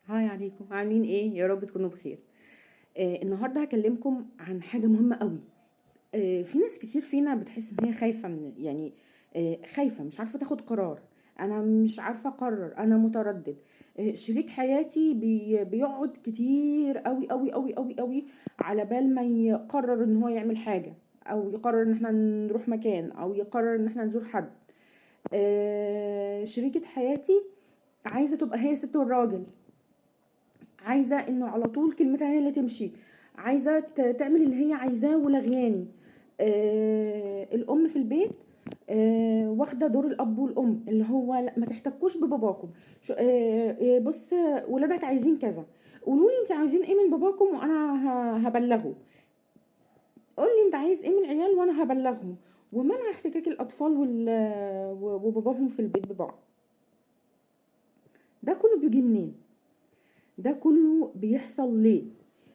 Hi عليكم، عاملين ايه؟ يا رب تكونوا بخير. النهارده هكلمكم عن حاجة مهمة قوي. في ناس كتير فينا بتحس ان هي خايفة من، يعني خايفة، مش عارفه تاخد قرار. انا مش عارفه اقرر، انا متردد. شريك حياتي بيقعد كتير قوي قوي قوي قوي قوي على بال ما يقرر ان هو يعمل حاجة، او يقرر ان احنا نروح مكان، او يقرر ان احنا نزور حد. شريكة حياتي عايزه تبقى هي الست والراجل، عايزه انه على طول كلمتها هي اللي تمشي، عايزه تعمل اللي هي عايزاه ولغياني. الام في البيت واخده دور الاب والام، اللي هو لا ما تحتكوش بباباكم. بص، ولادك عايزين كذا، قولوا لي انت عايزين ايه من باباكم وانا هبلغه، قول لي انت عايز ايه من العيال وانا هبلغهم. ومنع احتكاك الاطفال وباباهم في البيت ببعض. ده كله بيجي منين؟ ده كله بيحصل ليه؟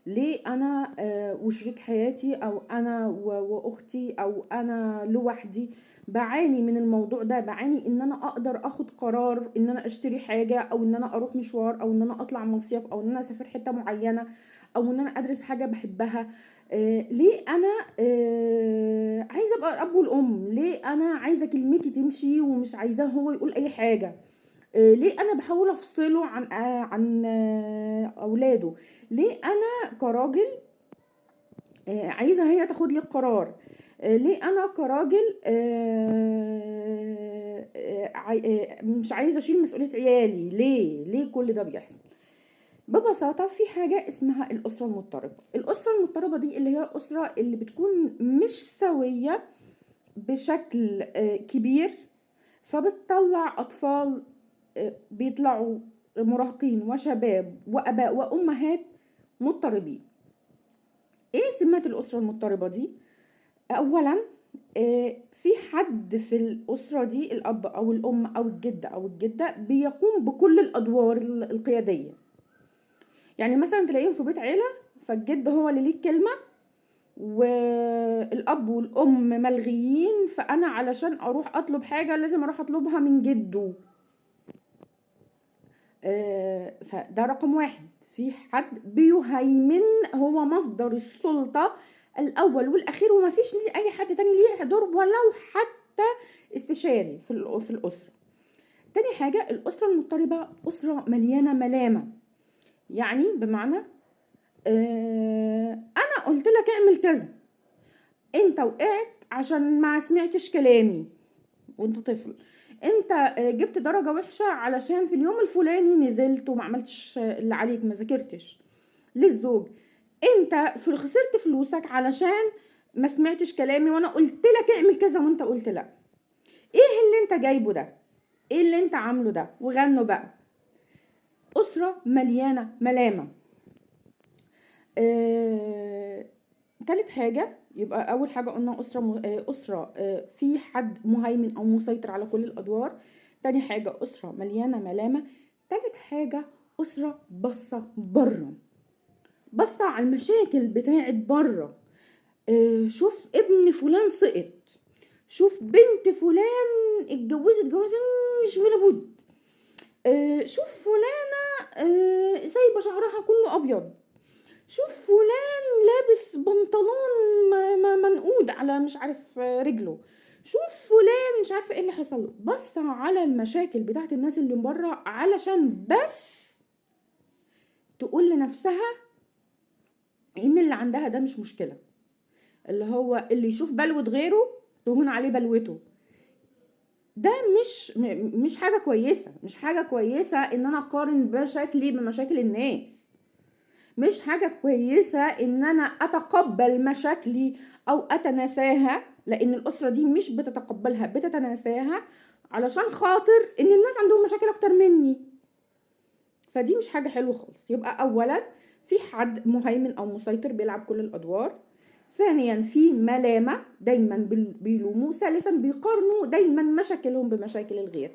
ليه انا وشريك حياتي، او انا واختي، او انا لوحدي بعاني من الموضوع ده؟ بعاني ان انا اقدر اخد قرار ان انا اشتري حاجة، او ان انا اروح مشوار، او ان انا اطلع مصيف، او ان انا اسافر حتة معينة، او ان انا ادرس حاجة بحبها. ليه انا عايزة ابقى الاب والام؟ ليه انا عايزة كلمتي تمشي ومش عايزاه هو يقول اي حاجة؟ ليه انا بحاول افصله عن اولاده؟ ليه انا كراجل عايزه هي تاخد لي القرار؟ ليه انا كراجل مش عايزه اشيل مسؤولية عيالي؟ ليه كل ده بيحصل؟ ببساطة في حاجة اسمها الاسرة المضطربة. الاسرة المضطربة دي اللي هي الاسرة اللي بتكون مش سويه بشكل كبير، فبتطلع اطفال بيطلعوا مراهقين وشباب واباء وامهات مضطربين. ايه سمات الاسرة المضطربة دي؟ اولا في حد في الاسرة دي، الاب او الام او الجد او الجدة، بيقوم بكل الادوار القيادية. يعني مثلا تلاقيهم في بيت عيله، فالجد هو اللي ليه الكلمة والاب والام ملغيين، فانا علشان اروح اطلب حاجة لازم اروح اطلبها من جده. فده رقم واحد، في حد بيهيمن، هو مصدر السلطة الأول والأخير، وما فيش ليه أي حد تاني ليه دور ولو حتى استشاري في الأسرة. تاني حاجة، الأسرة المضطربة أسرة مليانة ملامة. يعني بمعنى أنا قلت لك اعمل كذا، أنت وقعت عشان ما سمعتش كلامي وأنت طفل، انت جبت درجة وحشة علشان في اليوم الفلاني نزلت وما عملتش اللي عليك، ما ذاكرتش. للزوج، انت خسرت فلوسك علشان ما سمعتش كلامي وانا قلت لك اعمل كذا وانت قلت لا. ايه اللي انت جايبه ده؟ ايه اللي انت عامله ده؟ وغنوا بقى. أسرة مليانة ملامة. تالت حاجة، يبقى أول حاجة قلنا أسرة في حد مهيمن أو مسيطر على كل الأدوار. تاني حاجة أسرة مليانة ملامة. تالت حاجة أسرة باصة بره، باصة على المشاكل بتاعت بره. شوف ابن فلان سقط، شوف بنت فلان اتجوزت جوازة مش ولا بد، شوف فلانة سايبة شعرها كله أبيض، شوف فلان لابس بنطلون منقود على مش عارف رجله، شوف فلان مش عارفه ايه اللي حصل له. بص على المشاكل بتاعت الناس اللي بره علشان بس تقول لنفسها ان اللي عندها ده مش مشكلة، اللي هو اللي يشوف بلوة غيره تهون عليه بلوته. ده مش حاجة كويسة، مش حاجة كويسة ان انا اقارن بشكلي بمشاكل الناس، مش حاجة كويسة ان انا اتقبل مشاكلي او اتناساها، لان الاسرة دي مش بتتقبلها، بتتناساها علشان خاطر ان الناس عندهم مشاكل اكتر مني. فدي مش حاجة حلوة خالص. يبقى اولا في حد مهيمن او مسيطر بيلعب كل الادوار، ثانيا في ملامة دايما بيلوموا، ثالثا بيقارنوا دايما مشاكلهم بمشاكل الغير.